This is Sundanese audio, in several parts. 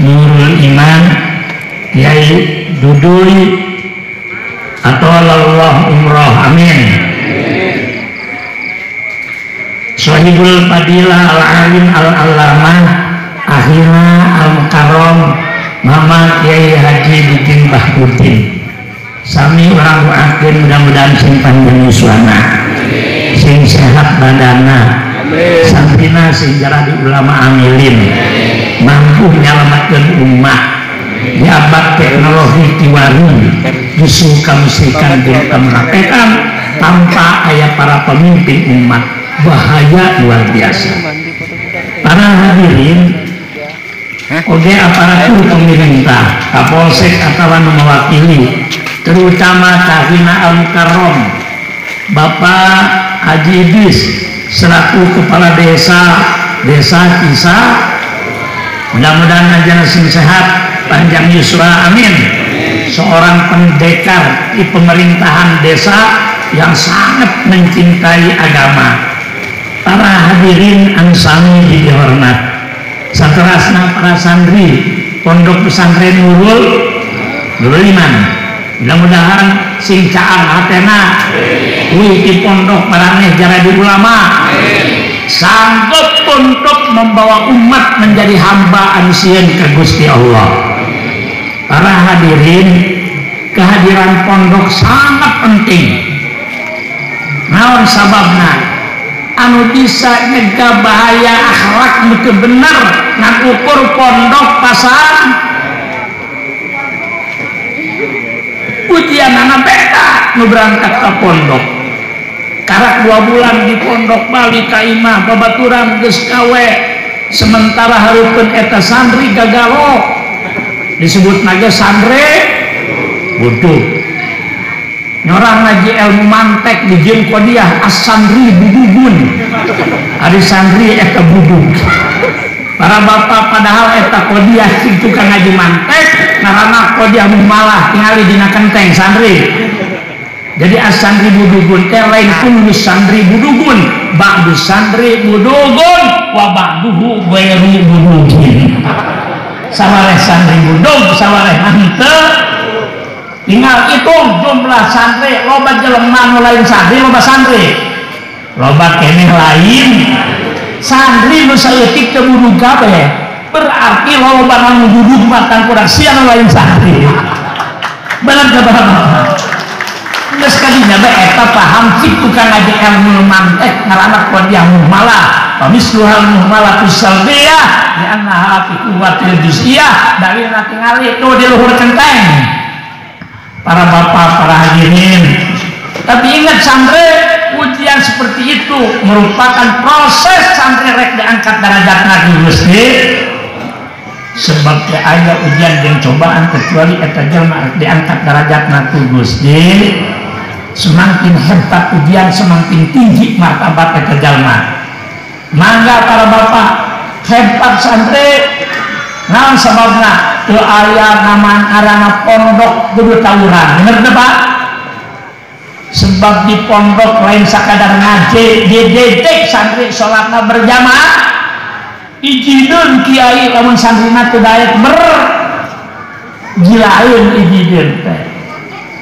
Nurul Iman Kiai Duduy atau Allah umroh, amin. Sohibul Fadilah Al-Alim Al-Allamah Akhina Al-Mukarram Mama Kiai Haji Bidin Bahrudin. Sami orang doakeun mudah-mudahan sing panjang yuswana, sing sehat badana, santrina sing jarah di ulama amilin, mampu menyelamatkan umat di abad teknologi kiwari justru kamusyrikan dan kemunafikan tanpa aya para pemimpin umat, bahaya luar biasa. Para hadirin, oge aparatur pemerintah, Kapolsek atau mewakili, terutama Kahina Al-Mukarram Bapak Haji Idris selaku Kepala Desa Desa Kisa, mudah-mudahan aja sing sehat, panjang yusra, amin. Seorang pendekar di pemerintahan desa yang sangat mencintai agama. Para hadirin ansami dihormat, saterasna para santri Pondok Pesantren Nurul Iman, mudah-mudahan sing caang hatena wih di pondok maraneh jadi ulama, sanggup untuk membawa umat menjadi hamba anu sieun ka Gusti Allah. Para hadirin, kehadiran pondok sangat penting. Naon sababna? Anu bisa nyegah bahaya akhlak nu teu bener ngan ukur pondok pasar ujian anak beda nu berangkat ke pondok karak 2 bulan di pondok balik ka imah babaturan geus kawe, sementara hareupeun eta santri gagalo disebut naga santri bodoh. Nyorang ngaji ilmu mantek di jeung kodiah as-santri budugun, ari santri eta budug. Para bapak padahal eta kodiah cing tukang ngaji mantek ngaranna kodiah mumalah tingali dina kenteng santri. Jadi as-santri budugun teh lain kullu santri budugun, ba'du santri budugun wa ba'duhu ghairu budugin. Sawareh santri budug, sawareh henteu. Tinggal hitung jumlah santri, loba jelema nu lain santri, loba santri. Loba keneh lain. Santri nu saeutik teu budug kabeh. Berarti loba nu budug mah kurang sia nu lain santri. Bener teu Bapak? Geus kadinya bae eta paham cik tukang ngaji ilmu mantek ngaranna kodiah muhmalah. Pamisluhal muhmalatu salbiyah li annaha fi quwwatil juz'iyah, dalilna tingali tuh di luhur kenteng. Para bapak, para hadirin, tapi ingat santri, ujian seperti itu merupakan proses santri rek diangkat derajatna di Gusti. Sebab teu aya ujian jeung cobaan kecuali eta jelema rek diangkat derajatna ku Gusti. Semakin hebat ujian, semakin tinggi martabat eta jelema. Mangga para bapak, hebat santri. Naon sababna? Teu aya nama arana pondok kudu tawuran, bener teu Pak? Sebab di pondok lain sakadar ngaji, dididik santri salatna berjamaah. Ijideun kiai lamun santrina teu daek ber gilaeun ijideun teh.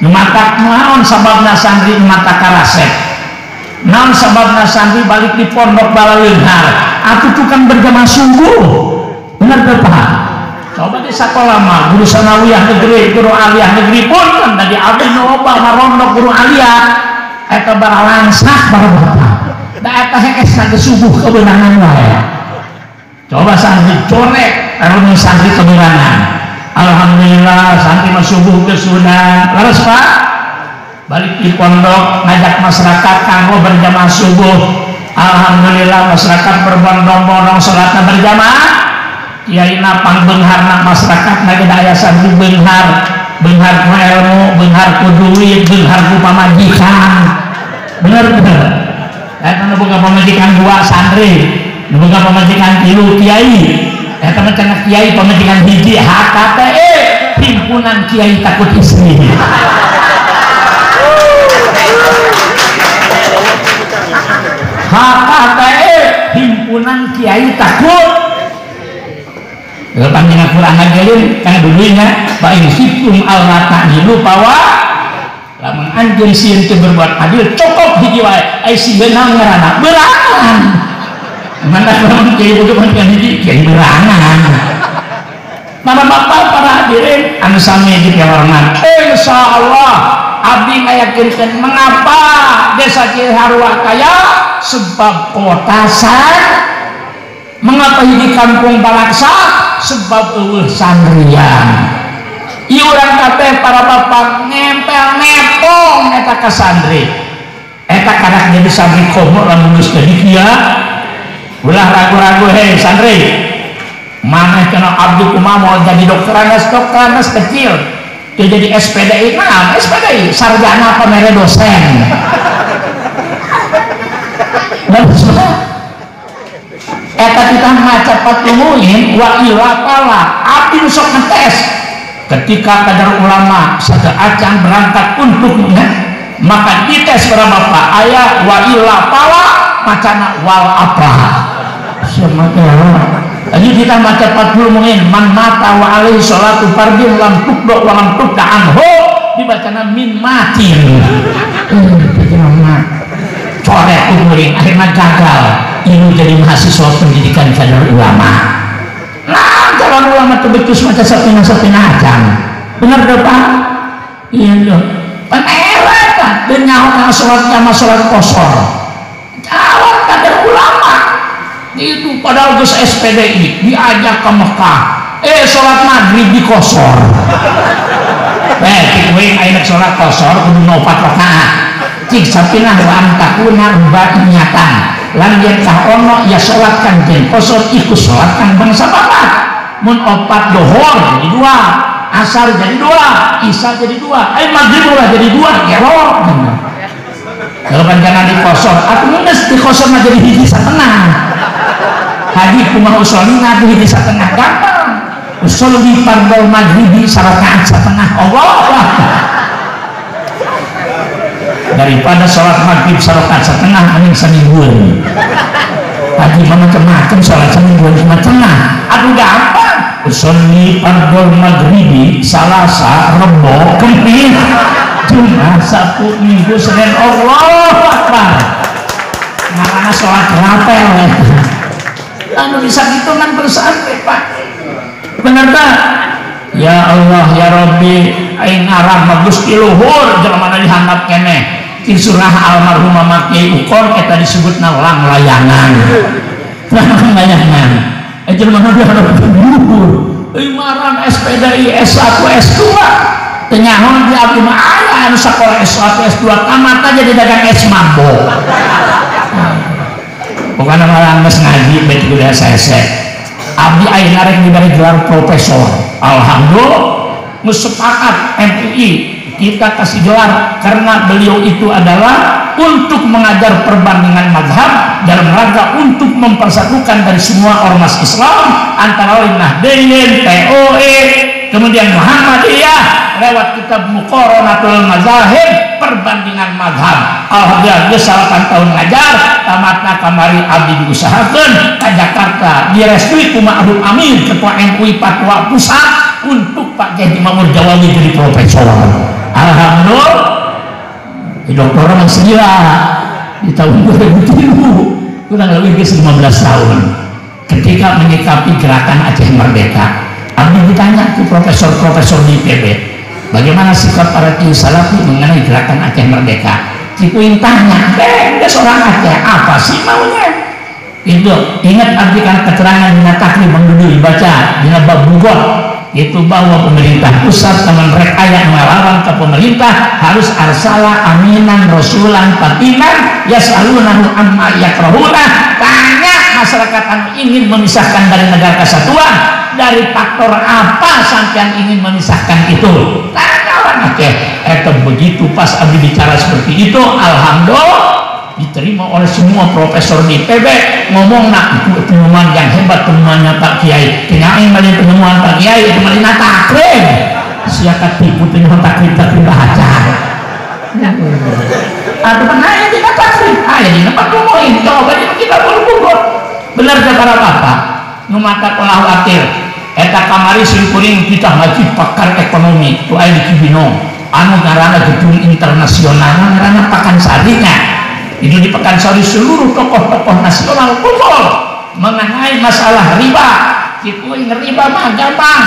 Nu matak naon sababna santri mata karasep? Naon sababna santri balik di pondok balaleunghar? Atuh tukang berjamaah sungguh. Bener teu Pak? Coba di sekolah mah guru sanawiyah negeri, guru aliyah negeri pun kan dari abdi nu loba marondok guru aliyah eta baralangsak bapak. Da eta hees geus subuh kebenangan wae. Coba santri corek anu santri kebenangan. Alhamdulillah santri mah subuh geus sudah. Leres Pak? Balik di pondok ngajak masyarakat kanggo berjamaah subuh. Alhamdulillah masyarakat berbondong-bondong salatna berjamaah. Kiai na pangbeungharna masyarakat na ge aya santri beunghar, beunghar ku ilmu, beunghar ku duit, beunghar ku pamajikan. Bener bener. Eta nu boga pamajikan 2 santri, nu boga pamajikan 3 kiai. Eta mah cenah kiai pamajikan 1 HKTE, Himpunan Kiai Takut Istri. HKTE, Himpunan Kiai Takut. Lepas dina Quran ngagelin kana duduina fa in khiftum alla ta'dilu fawa lamun anjeun sieun teu berbuat adil cukup hiji wae ai sieun ngaranna berangan. Mana lamun kiai boga kan hiji kiai berangan. Para bapak para hadirin anu sami dipihormat, insyaallah abdi ngayakinkeun mengapa desa Ciharua kaya sebab kotasan, mengapa di kampung Balaksa sebab eueuh sandrian. Ieu urang kabeh para bapak nempel nepong eta ka santri. Eta karak jadi santri komo lamun geus jadi kieu. Ulah ragu-ragu hei santri. Maneh kana abdi kumaha mau jadi dokterandes, dokterandes kecil. Teu jadi SPDI, nah SPDI sarjana pamere dosen. Eta kita maca patumuin wa ila pala abdi sok ngetes ketika kadar ulama sada acan berangkat untuknya maka dites para bapak ayah wa ila pala macana wal apa semakanya jadi kita maca patumuin man mata wa alaihi sholatu fardin lam tukdo wa lam tukda anhu dibacana min matin coret umurin akhirnya gagal ini jadi mahasiswa pendidikan kader ulama. Nah calon ulama itu becus macam sapina-sapina acan bener dong pak? Iya dong panera kan dan sholat sama sholat kosor calon kader ulama itu padahal geus SPDI diajak ke Mekah sholat maghrib di kosor cik we ayeuna sholat kosor kudu 4 rakaat cik sapinah wa antakuna rubaiyatan lan yen kah ono ya salat kang den kosor iku salat kang bangsa bapak mun 4 dohor jadi 2 asar jadi 2 isya jadi 2 maghrib ulah jadi 2 gelo kalau panjangan di kosor atuh geus di kosor mah jadi 1,5 haji kumaha usolina tuh 1,5 gampang usolli fardhu maghribi sarakaat 1,5 Allah daripada sholat maghrib sarokat setengah mending semingguan pagi macam-macam sholat semingguan cuma setengah aduh gampang usolli fardhu maghribi Salasa Rebo Kemis Jumat Sabtu Minggu Senin Allah Akbar ngarana sholat rapel anu bisa gitu kan bersantri Pak bener tak? Ya Allah ya Rabbi aing ngarang mah Gusti luhur jelema dihandap keneh di surah almarhum Mama Kiai Ukon eta disebutna lang layangan lang layangan jelema dihandap luhur euy maran SPDI S1 S2 teu nyaho di abdi mah aya anu sakola S1 S2 tamat aja di dagang es mambo pokona malah geus ngaji bet kudu sese abdi ayeuna rek diberi gelar profesor alhamdulillah sepakat MUI kita kasih gelar karena beliau itu adalah untuk mengajar perbandingan mazhab dalam rangka untuk mempersatukan dari semua ormas Islam antara lain Nahdliyin, POE, kemudian Muhammadiyah lewat kitab Muqaranatul Mazahib perbandingan mazhab. Alhamdulillah geus 8 tahun ngajar tamatna kamari abdi diusahakeun ka Jakarta direstui ku Ma'ruf Amin ketua MUI Fatwa Pusat untuk Pak Kiai Makmur Jawawi jadi profesor. Alhamdulillah di dokter masih gila di tahun 2003 kurang lebih 15 tahun ketika menyikapi gerakan Aceh Merdeka abdi ditanya ke profesor-profesor di IPB bagaimana sikap para kiai salafi mengenai gerakan Aceh Merdeka. Cikuin tanya dia seorang Aceh apa sih maunya itu ingat abdi kan keterangan dina takrib Bang Dudu dibaca dina bab bugot itu bahwa pemerintah pusat teman rek aya ngalarang ke pemerintah harus arsala aminan rasulan fatiman yasalunahu amma yakrahuna tanya masyarakat anu ingin memisahkan dari negara kesatuan dari faktor apa sampean ingin memisahkan itu tanya orang Aceh eta begitu pas abdi bicara seperti itu alhamdulillah diterima oleh semua profesor di IPB ngomong nak itu penemuan yang hebat penemuannya Pak Kiai tingain malin penemuan Pak Kiai itu malin takrib siapa tipu penemuan takrib takrib baca aduh mana dina takrib aya dina patumuin jawabannya kita buru-buru bener ke para bapak nu mata ulah khawatir Eta kamari simkuring kita ngaji pakar ekonomi tu aya di Cibinong anu ngaranna gedung internasional ngaranna Pakansari-nya. Itu di Pakansari seluruh tokoh-tokoh nasional kumpul mengenai masalah riba. Kitu riba mah gampang.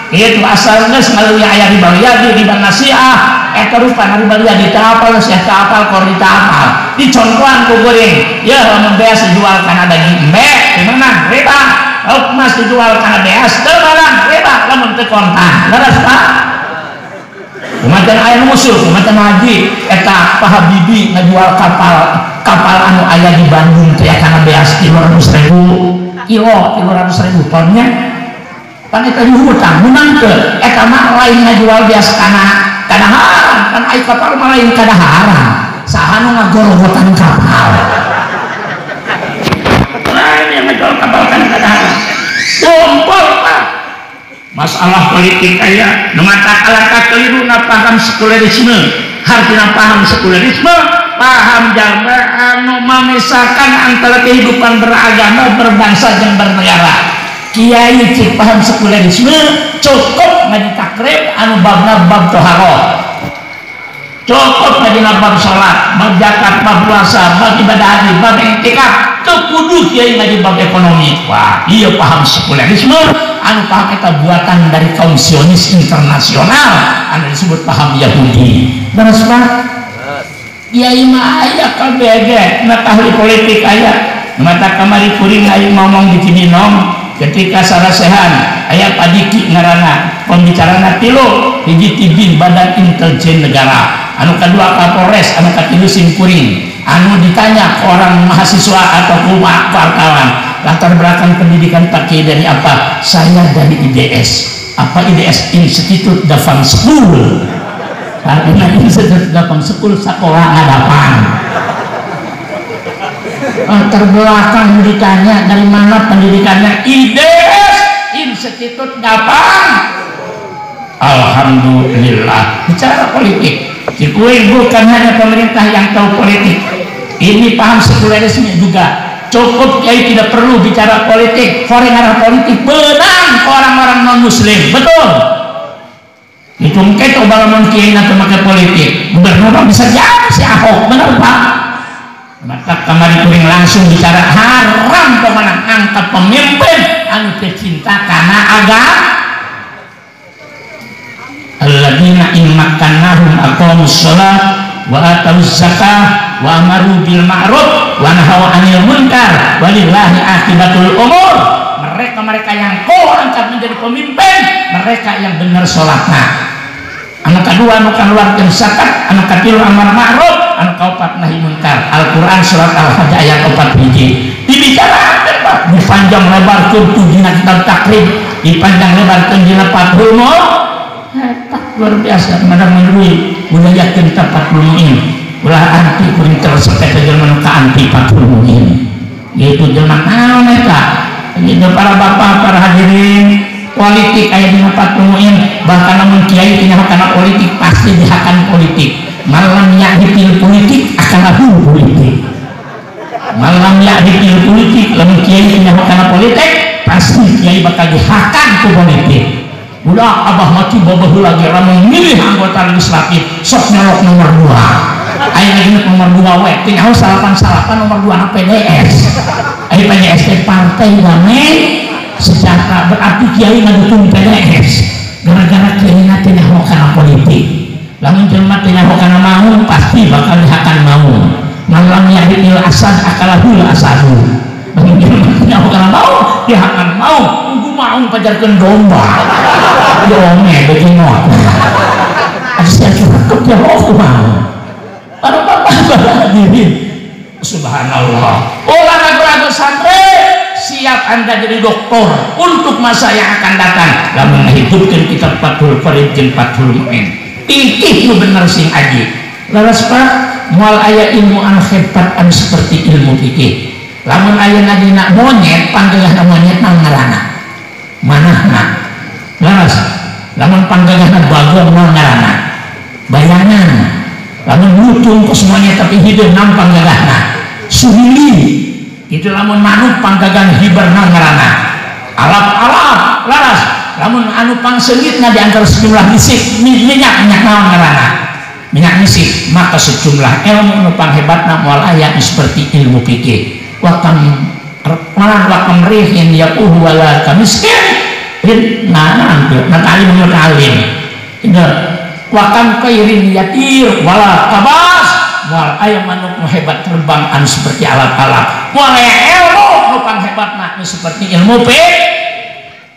Itu asal geus ngaleuwi aya riba yadi, riba nasiah, eta rupana riba yadi teu apal, nasiah teu apal, qori teu apal. Dicontohan ku kuring, yeuh lamun beas dijual kana daging embe, teu meunang riba. Lauk emas dijual kana beas, teu meunang riba lamun teu kontan. Leres Pak? Kumaha aya nu musuh, kumaha haji eta Pak Habibie ngajual kapal anu aya di Bandung teh kana beas 300.000 kilo, 300.000 tonnya. Pan eta hutang menang teu eta mah lain ngajual beas kana kadaharan, pan ai kapal mah lain kadaharan. Saha nu ngagorogotan kapal? Lain yang ngajual kapal kana kadaharan. Kumpul Pak. Masalah politik aya nu matak alangkah keliruna paham sekulerisme. Hartina paham sekulerisme, paham jalma anu memisahkan antara kehidupan beragama, berbangsa dan bernegara. Kiai cik paham sekulerisme cukup ngaji takrib anu babna bab toharoh, cukup ngaji bab salat, bab zakat, bab puasa, bab ibadah haji, bab iktikaf. Teu kudu kiai ngaji bab ekonomi. Wah, iya paham sekulerisme anu paham eta buatan dari kaum Zionis internasional anu disebut paham Yahudi. Beres Pak? Kiai mah aya kabeh, mata ahli politik aya. Mata kamari kuring aya ngomong di Cibinong ketika sarasehan aya Padiki ngaranna pembicarana tilu hiji tibin Badan Intelijen Negara, anu kadua Kapolres, anu katilu simkuring. Anu ditanya ke orang mahasiswa atau wartawan, latar belakang pendidikan Pak Kiai dari apa? Saya dari IDS. Apa IDS? Institut Dafang School. Artinya Institut Dafang School sekolah hadapan. Latar belakang ditanya dari mana pendidikannya? IDS, Institut Dafang. Alhamdulillah. Bicara politik, Cikuing bukan hanya pemerintah yang tahu politik. Ini paham sekulerisme juga. Cukup kiai tidak perlu bicara politik, foreign arah politik benang orang-orang non muslim, betul. Itu mungkin coba lamun kiai nanti pakai politik, gubernur bisa jadi si Ahok, benar Pak? Maka kamari kuring langsung bicara haram pemenang angkat pemimpin anu cinta karena agama. Alladzina in makkannahum aqamus shalah wa atuz zakah wa amaru bil ma'ruf wa nahaw 'anil munkar walillahi aqibatul umur. Mereka-mereka yang kau angkat menjadi pemimpin, mereka yang benar salatna. Anu kadua anu kaluarkeun zakat, anu katilu amar ma'ruf, anu kaopat nahi munkar. Al-Qur'an surat Al-Hajj ayat 4 hiji. Dibicarakeun Pak, dipanjang lebarkeun dina kitab takrib, dipanjang lebarkeun dina Fathul Mu'in. Hebat luar biasa madang menurui ulah yakin Fathul Mu'in, ulah anti kuring tersepet jelema nu ka anti Fathul Mu'in. Yaitu jelema naon eta? Gitu para bapak, para hadirin, politik aya dina Fathul Mu'in, bahkan lamun kiai tina kana politik pasti dihakan politik. Malam ya'dil politik akan abu politik. Malam ya'dil politik, lamun kiai tina kana politik pasti kiai bakal dihakan ku politik. Udah abah mati babahu lagi ramai milih anggota legislatif sok nyolok nomor 2. Aya lagi nomor 2 we tinggal salapan-salapan nomor 2 PDS. Aya PDS teh Partai Damai Sejahtera, berarti kiai ngadukung PDS. Gara-gara kiai na teu nyaho kana politik. Lamun jelema teu nyaho kana mau pasti bakal dihakan mau. Malam yahdil asad akalahul asadu. Lamun jelema teu nyaho kana mau dihakan mau. Maung pajarkeun domba. Dome beginot. Asa cukup ya aku mau. Para bapak para hadirin. Subhanallah. Ulah ragu-ragu santri, siap Anda jadi doktor untuk masa yang akan datang. Lamun ngahidupkeun kitab Fathul Qorib jeung Fathul Mu'in. Tingkih nu bener sing aji. Laras Pak, moal aya ilmu anu hebat anu seperti ilmu fikih. Lamun aya dina monyet, panggeuhna monyet mah ngaranna. Manahna laras lamun panggagahna bagong naon ngaranna bayangan, lamun lutung ku semuanya tapi hideung naon panggagahna suhili itu, lamun manuk panggagahna hiber naon ngaranna alap-alap. Laras Lamun anu pangseungitna di antara sejumlah misik minyak naon ngaranna? Minyak misik. Maka sejumlah ilmu nu panghebatna moal aya seperti ilmu fikih. Wa kam wa kam rihin yaquhu wala kamiskin. Nah, alim alim. Wa kam khairin yatir wala kabas. Moal aya manuk nu hebat terbang anu seperti alat-alat. Moal aya ilmu nu panghebatna nu seperti ilmu fikih.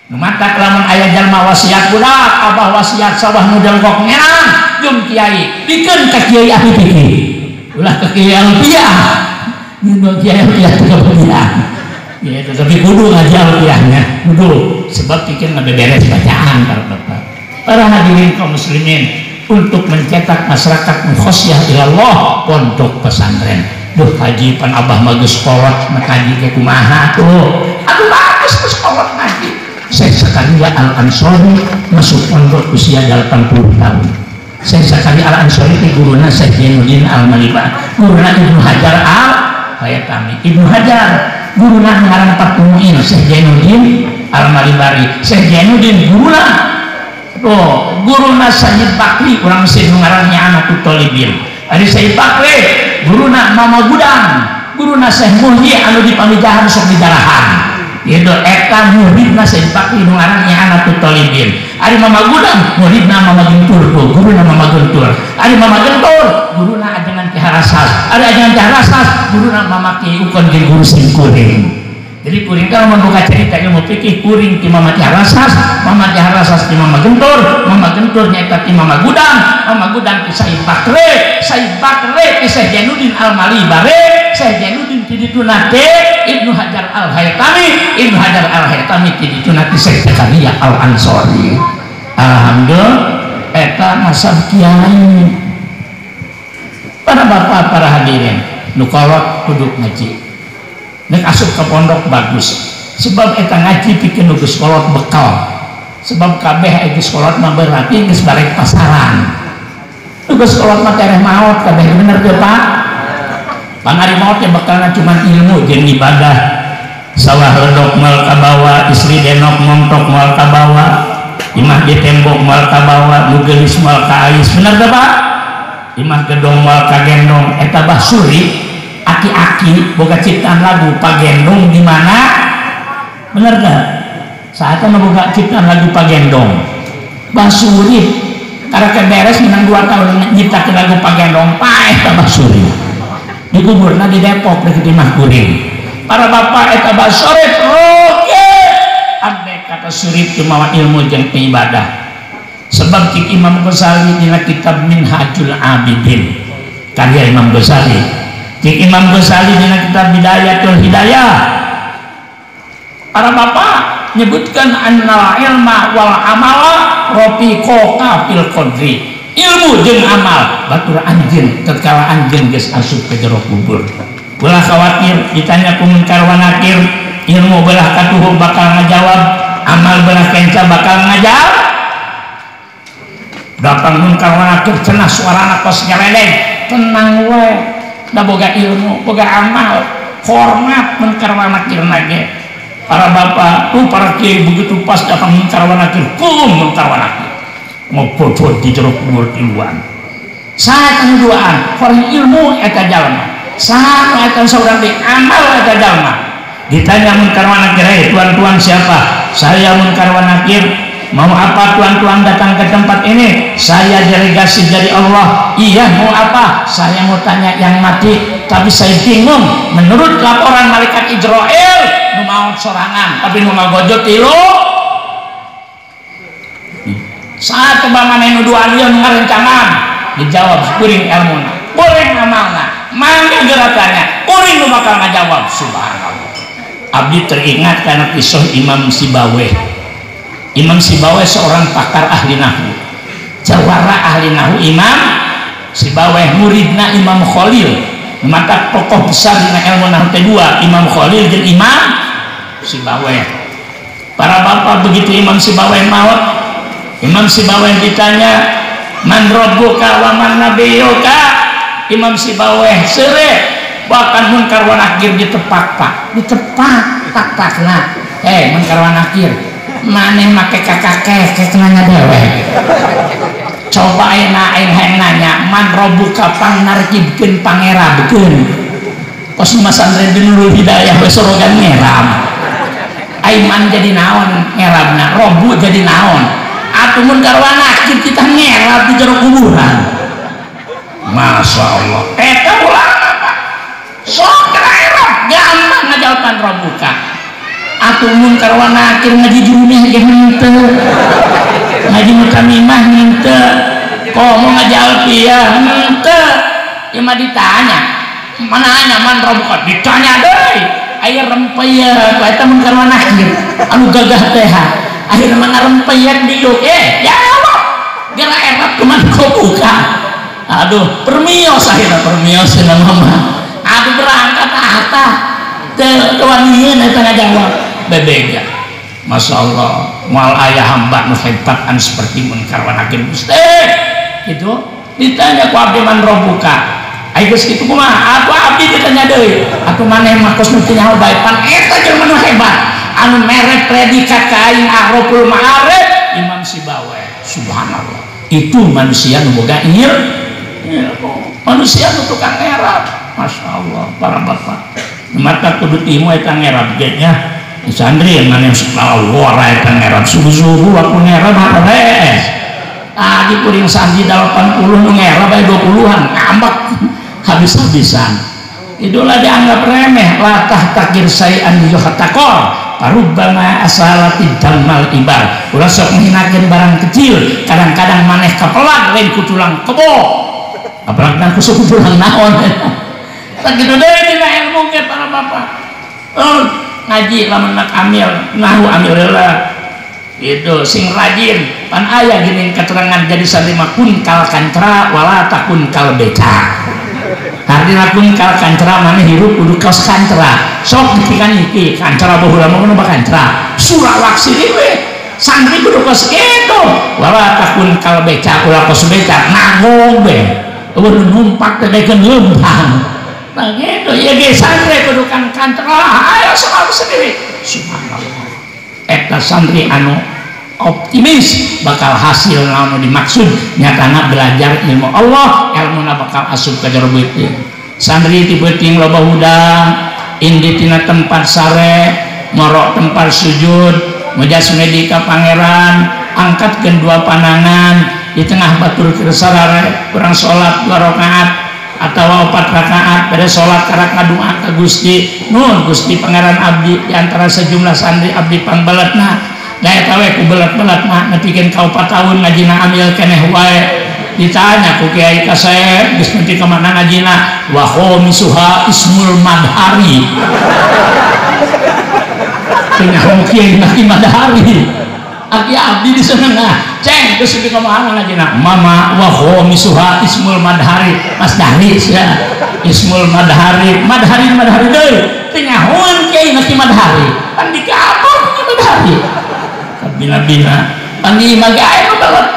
Nu matak lamun aya jalma wasiat budak, abah wasiat sawah nu dengkok ngenang, jeung kiai, bikeun ka kiai ahli fikih. Ulah ka kiai alfiah. Nu kiai alfiah teu kabagian. Ya, tetapi kudu ngaji alfiahnya, kudu sebab pikir ngabeberes bacaan para bapak. Para hadirin kaum muslimin, untuk mencetak masyarakat mukhosyah ilallah pondok pesantren. Duh haji pan abah mah geus kolot ngaji ke kumaha tuh. Aduh bagus geus kolot ngaji. Syekh Zakaria Al-Ansori masuk pondok usia 80 tahun. Syekh Zakaria Al-Ansori itu guruna Syekh Jainuddin Al-Malibah, guruna Ibnu Hajar Al-Haytami. Ibnu Hajar guruna ngarang Fathul Mu'in Syekh Jainuddin Al-Malibari. Syekh Jainuddin guruna oh, guruna Sayyid Bakri urang Mesir nu ngaranna Anatut Thalibin. Ari Sayyid Bakri guruna Mama Gudang, guruna Syekh Muhyi anu di Pamijahan sok didarahan. Itu eta muridna Sayyid Bakri nu ngaranna Anatut Thalibin. Ari Mama Gudang muridna Mama Gentur, guruna Mama Gentur. Ari Mama Gentur guruna ajengan Ki Harasas. Ari ajengan Ki Harasas guruna Mama Ki Ukon jeung guru simkuring. Jadi kuring kalau membuka cerita ilmu fikih kuring ki Mama Ki Harasas, Mama Ki Harasas ki Mama Gentur, Mama Gentur nyaeta ki Mama Gudang, Mama Gudang ki Sayyid Bakri, Sayyid Bakri ki Syekh Jainuddin Al-Malibari, Syekh Jainuddin ki dituna Ibnu Hajar Al-Haytami, Ibnu Hajar Al-Haytami ki dituna Syekh Zakaria Al-Ansori. Alhamdulillah eta nasab kiai. Para bapak, para hadirin, nu kolot kudu ngaji. Nek asup ke pondok bagus sebab eta ngaji pikeun nu geus kolot bekal. Sebab kabeh geus kolot mah berarti geus barek pasaran. Nu geus kolot mah tereh maot kabeh, bener teu Pak? Pangari maot ya bekalna cuman ilmu jeung ibadah. Sawah redok moal kabawa, istri denok montok moal kabawa, imah di tembok moal kabawa, nu geulis moal kaais, bener teu Pak? Imah gedong moal kagendong. Eta bah suri aki-aki boga ciptaan lagu Pagendong di mana? Bener gak? Saatnya boga ciptaan lagu Pagendong. Basuri karena beres menang 2 tahun nyiptakeun lagu Pagendong, paeh ka Basuri. Dikuburna di Depok dekat imah kuring. Para bapak eta Basurip oke. Andai kata surip cuma ilmu jeung ibadah. Sebab cik Imam Ghazali dina kitab Minhajul Abidin karya Imam Ghazali. Cik Imam Ghazali dina kitab Bidayatul Hidayah, para bapak nyebutkan annal ilma wal amala rafiqoka fil qadri. Ilmu jeung amal batur anjeun tatkala anjeun geus asup ka jero kubur. Ulah khawatir ditanya ku munkar wa nakir, ilmu belah katuhu bakal ngajawab, amal belah kenca bakal ngajawab. Datang munkar wa nakir cenah suarana kos nyeledeng, tenang we. Da boga ilmu, boga amal, hormat munkar wa nakir nage. Para bapak tuh para kiai begitu pas datang munkar wa nakir, kum munkar wa nakir. Ngobrol di jero kubur tiluan. Saha anu duaan, orang ilmu eta jalma. Saha eta saurang di amal eta jalma. Ditanya munkar wa nakir, "Hei, tuan-tuan siapa?" "Saya munkar wa nakir." "Mau apa tuan-tuan datang ke tempat ini?" "Saya delegasi dari Allah." "Iya, mau apa?" "Saya mau tanya yang mati, tapi saya bingung. Menurut laporan malaikat Israel, nu maot sorangan, tapi nu ngagojo tilu." Saat kebangan nu dua dia nu ngarencangan, dijawab kuring ilmuna, kuring amalna, mangga geura tanya, kuring nu bakal ngajawab. Subhanallah. Abdi teringat karena kisah Imam Sibaweh. Imam Sibaweh seorang pakar ahli nahwu, jawara ahli nahwu. Imam Sibaweh muridna Imam Khalil, mata tokoh besar dina ilmu nahwu teh dua, Imam Khalil jeung Imam Sibaweh. Para bapak begitu Imam Sibaweh maut, Imam Sibaweh ditanya, "Man rabbuka wa man nabiyuka?" Imam Sibaweh seureuh, bahkan munkar wa nakir ditepak pak, ditepak tak takna. Munkar wa nakir, Maneh make kakakek nanya dewek. Coba ayeuna aing hayang nanya, man robuka pangnarkibkeun pangerabkeun. Kos nu masantren di Nurul Hidayah we sorogan ngerab. Ai man jadi naon ngerabna, robu jadi naon. Atuh mun karwana kita ngerab di jero kuburan. Masya Allah. Eta ulama Pak. Sok ngerab gampang ngajawaban robuka. Atuh mun karwana akhir ngaji jurumih ge henteu. Ngaji mutamimah henteu. Komo ngaji alfiyah henteu. Ieu mah ditanya. Mana man robuka ditanya deui. Aya rempeyek eta mun karwana akhir anu gagah teh. Akhirna mah ngarempeyek diuk. Jawab. Geura erap kuman robuka. Aduh, permios akhirna permios cenah mama. Aduh berangkat atah. Teu wanian eta ngajawab. Bebega. Masya Allah, moal aya hamba nu hebat anu seperti Munkar wa Nakir Gusti. Gitu. Ditanya ku abdi man robuka. Ai geus kitu kumaha? Atuh abdi ditanya deui. Atuh maneh mah kos nu teu nyaho bae pan eta jelema nu hebat. Anu mere predikat ka aing Araful Ma'arif Imam Sibawaih. Subhanallah. Itu manusia nu boga ilmu. Manusia nu tukang ngerab. Masya Allah, para bapak. Mata kudu timu eta ngerab ge nya. Santri maneh wara eta ngerab subuh-subuh waktu ngerab harees. Tadi kuring santri 80 nu ngerab aya 20-an ngambek habis-habisan. Itulah dianggap remeh latah takir sayan yuhtakor parubbama asalati dammal ibar. Ulah sok menghinakeun barang kecil, kadang-kadang maneh kapelag lain ku tulang kebo. Apalagi ku suku tulang naon. Tak kitu deui dina ilmu ge para bapak. Ngaji lamun nak amil nahu amil heula itu sing rajin pan aya geuning keterangan jadi santri mah kun kal kancra wala takun kal beca. Artina kun kal kancra maneh hirup kudu kaos kancra. Sok ditikan iki kancra baheula mah kudu kancra. Surawak sini we santri kudu kos kitu wala takun kal beca ulah kos beca nanggung we eueuh numpak teh daekeun leumpang. Nah gitu, ya ge santri kudu kan kancra, ayo soal sendiri. Subhanallah. Eta santri anu optimis bakal hasil naon dimaksud nyatana belajar ilmu Allah, ilmuna bakal asup ka jero beuteung. Santri ti beuting loba hudang, indi tina tempat sare, morok tempat sujud, mujasmedi ka pangeran, angkatkeun dua panangan di tengah batur keur sarare, kurang salat 2 rakaat atau 4 rakaat pada sholat karak ngadua ka Gusti nun Gusti Pangeran abdi di antara sejumlah santri abdi pangbeletna da eta we ku belet-beletna nepikeun ka 4 tahun ngajina amil keneh wae ditanya ku Kiai Kasep geus nepi ka mana ngajina wa khamisuha ismul madhari tinggal kiai mah madhari aki abdi di sana ceng geus nepi ka mana ngajina mama wa khamisuha ismul madhari Mas Dahri ya ismul madhari madhari madhari deui teu nyahoan kiai mah madhari pan dikapur ku madhari kabina-bina pan di imah ge aya nu balet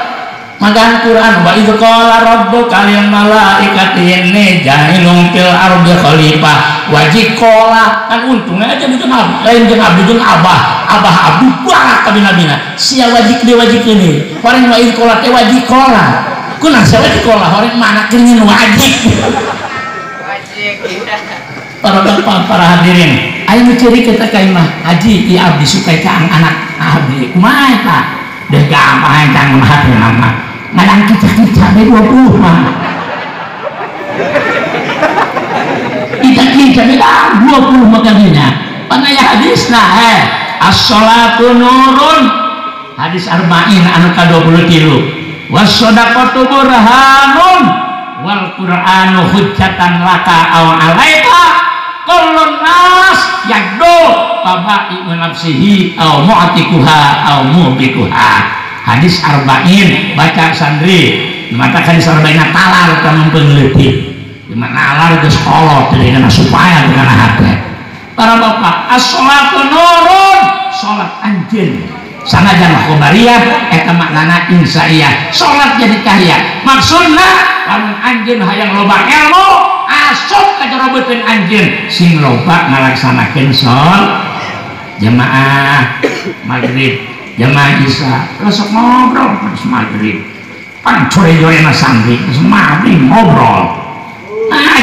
magan Quran wa idz qala rabbuka lil malaikati inni ja'ilun fil ardi khalifah wajib qala kan untung aja jeung lain jeung abdi jeung abah abah abdi banget kabina-bina sia wajib deui wajib ini horeng wa idz qala teh wajib qala kunaon sia wajib qala horeng mana keur nyeun wajib wajib para bapak para hadirin aya nu ciri kita ka imah haji ieu abdi suka ka anak abdi kumaha eta deh gampang kang mah hati mama ngadang kica-kica be 20 mah kica-kica be 20 mah kadinya pan aya hadisna as-sholatu nurun hadis arba'in anu ka 23 was-shadaqatu burhanun wal qur'anu hujjatan laka aw alaika kullun nas yagdu faba'i'u nafsihi aw mu'tikuha aw mubikuha. Hadis arba'in baca santri mata hadis arba'in talar ka mempengleutik di mana alar geus kolot teu dina supaya dina hate. Para bapak as-sholatu nurun salat anjeun sanajan khobariyah eta maknana insaiyah salat jadi cahaya maksudna lamun anjeun hayang loba ilmu asup ka jero beuteung anjeun sing loba ngalaksanakeun salat jamaah maghrib Jamaah Isya besok ngobrol pas maghrib pan core-corena santri geus maghrib ngobrol. Nah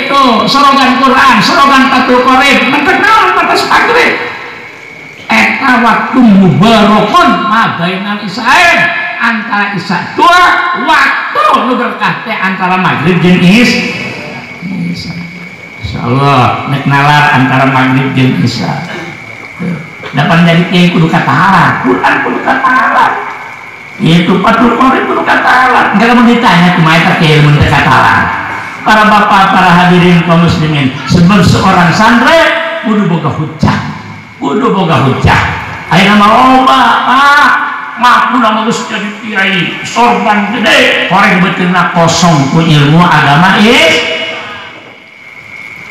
tuh sorogan Quran, sorogan Fathul Qorib mentek naon batas maghrib eta waktu mubarokun ma bainal isyain antara isya dua waktu nu berkah teh antara maghrib jeung isya. Insyaallah nek nalar antara maghrib jeung isya dapat jadi kiai kudu katahala, Quran kudu katahala, itu Fathul Qorib kudu katahala. Enggak lamun ditanya kumaha eta kiai mun teu katahala. Para bapak, para hadirin kaum muslimin, sebab seorang santri kudu boga hujah, kudu boga hujah. Ayeuna mah loba, Pak, ngaku nama geus jadi kiai, sorban gede, horeng beuteungna kosong ku ilmu agama is.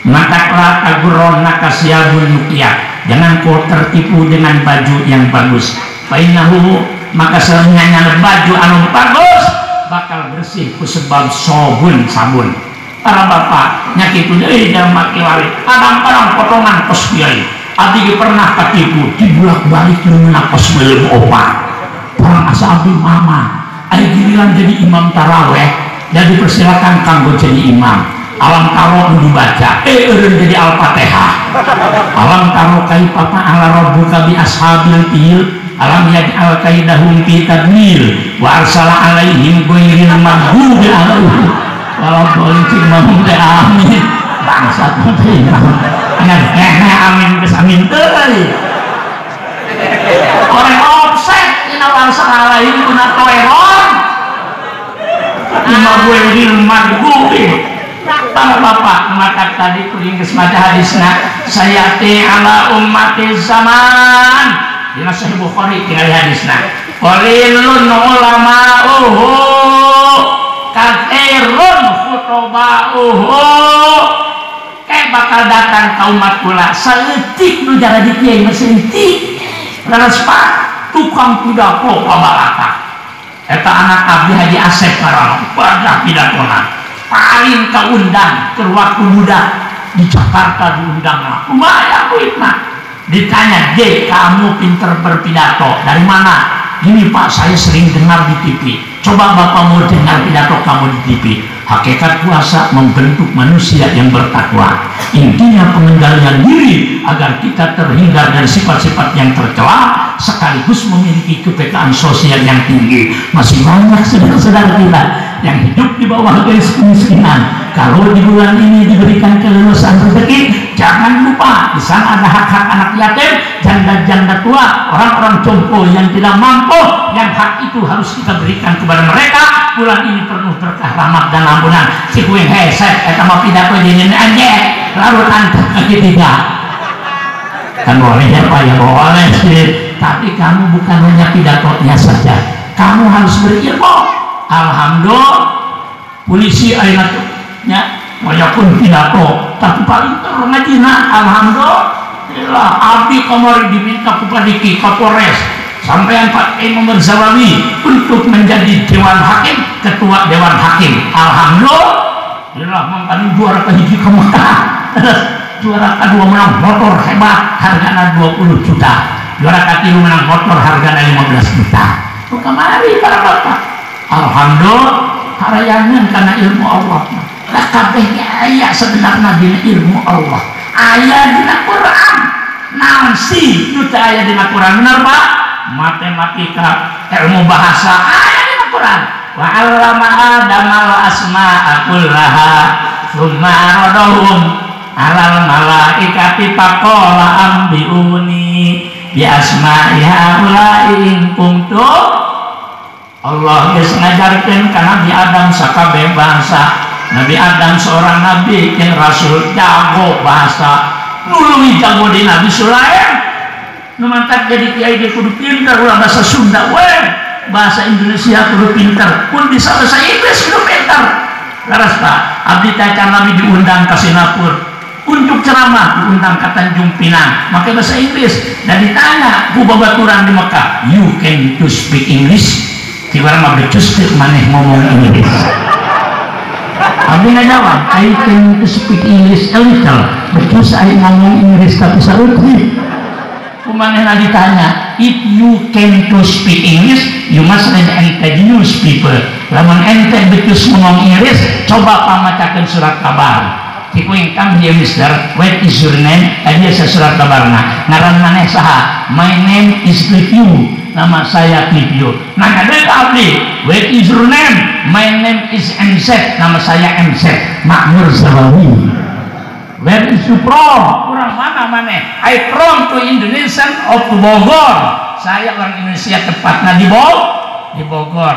Mataklah tagurronna kasyabul nuqiyah. Jangan kau tertipu dengan baju yang bagus. Fainnahu maka senyanya baju anu bagus bakal bersih ku sebab sobun sabun. Para bapak nyakitu deui jalma kiwari kadang-kadang potongan kos kiai. Abdi ge pernah katipu dibulak-balik meunang kos beuleum opat. Orang asa abdi mama aya giliran jadi imam taraweh dan dipersilakan kanggo jadi imam. Alam taro nu dibaca eureun jadi Al-Fatihah. Alam taro kaifa fa'ala rabbuka bi ashabil fil alam yaj'al kaidahum fi tadlil wa arsala alaihim ghairil maghdubi alaihim walau dhalin mahum amin. Bangsat teh amin geus amin teuy. Orang offset dina arsala alaihim kuna toeron imam ghairil maghdubi. Para bapak maka tadi kuring geus maca hadisna sayati ala ummati zaman dina Sahih Bukhari tinggal hadisna qalilun ulama'uhu katsirun khutoba'uhu. Kayak bakal datang ka umat kula saeutik nu jaradi kiai mah saeutik leres Pak tukang pidato pabalaka eta anak abdi Haji Asep ngaranna badah pidatona paling keundang ke waktu muda di Jakarta diundang lah lumayan duitna. Ditanya, "J, kamu pinter berpidato dari mana?" "Gini Pak, saya sering dengar di TV. Coba Bapak mau dengar pidato kamu di TV." Hakikat puasa membentuk manusia yang bertakwa. Intinya pengendalian diri agar kita terhindar dari sifat-sifat yang tercela sekaligus memiliki kepekaan sosial yang tinggi. Masih banyak saudara-saudara kita yang hidup di bawah garis kemiskinan. Kalau di bulan ini diberikan keleluasaan rezeki, jangan lupa di sana ada hak-hak anak yatim, janda-janda tua, orang-orang jompo yang tidak mampu, yang hak itu harus kita berikan kepada mereka. Bulan ini penuh berkah rahmat dan ampunan. Si kuing heset eta mah pidato jeung anjek larutan kaki tiga. Kan boleh ya Pak, ya boleh sih, tapi kamu bukan hanya pidatonya saja, kamu harus berilmu. Alhamdulillah polisi ayeuna nya walaupun pidato tapi paling ngajina. Alhamdulillah abdi kamari diminta ku Padiki Kapolres sampean Pak Imam Zawawi untuk menjadi dewan hakim, ketua dewan hakim. Alhamdulillah mangkani juara kahiji ka Mekah, juara kedua menang motor hebat hargana 20 juta, juara katilu menang motor hargana 15 juta. Tuh kamari para bapak. Alhamdulillah harayangan karena ilmu Allah. Lah kabeh aya sebenarnya dina ilmu Allah, aya dina Quran. Naon sih nu teu aya dina Quran? Bener Pak? Matematika, ilmu bahasa aya dina Quran. Wa 'allama Adamal asma'a kullaha tsumma aradahum 'alal malaikati faqala ambiuni bi asma'i haula'i in kuntum. Allah geus ngajarkeun ka Nabi Adam sakabeh bahasa. Nabi Adam seorang nabi jeung rasul jago bahasa, nulungi jago di Nabi Sulaiman. Nu mantak jadi kiai ge kudu pinter ulah bahasa Sunda we, bahasa Indonesia kudu pinter, pun bisa bahasa Inggris kudu pinter. Laras Pak, abdi teh can Nabi diundang ka Singapura untuk ceramah, diundang ke Tanjung Pinang make bahasa Inggris, dan ditanya ku babaturan di Mekah, "You can to speak English?" Tiba mah becus teu maneh ngomong Inggris. Abdi ngajawab, "I can to speak English a little." Becus ai ngomong Inggris tapi saeutik. Kumanehna ditanya, if you can to speak English, you must read and the newspaper. Lamun ente becus ngomong Inggris, coba pamacakeun surat kabar. Cikuing come here mister, what is your name? Tadi saya surat kabarna. Ngaran maneh saha? My name is Clivio. Nama saya Clivio. Nah, kada abdi, what is your name? My name is MZ. Nama saya MZ, Makmur Zawawi. Where is you from? Orang mana maneh? I from to Indonesian of Bogor. Saya orang Indonesia, tepatnya di Bogor.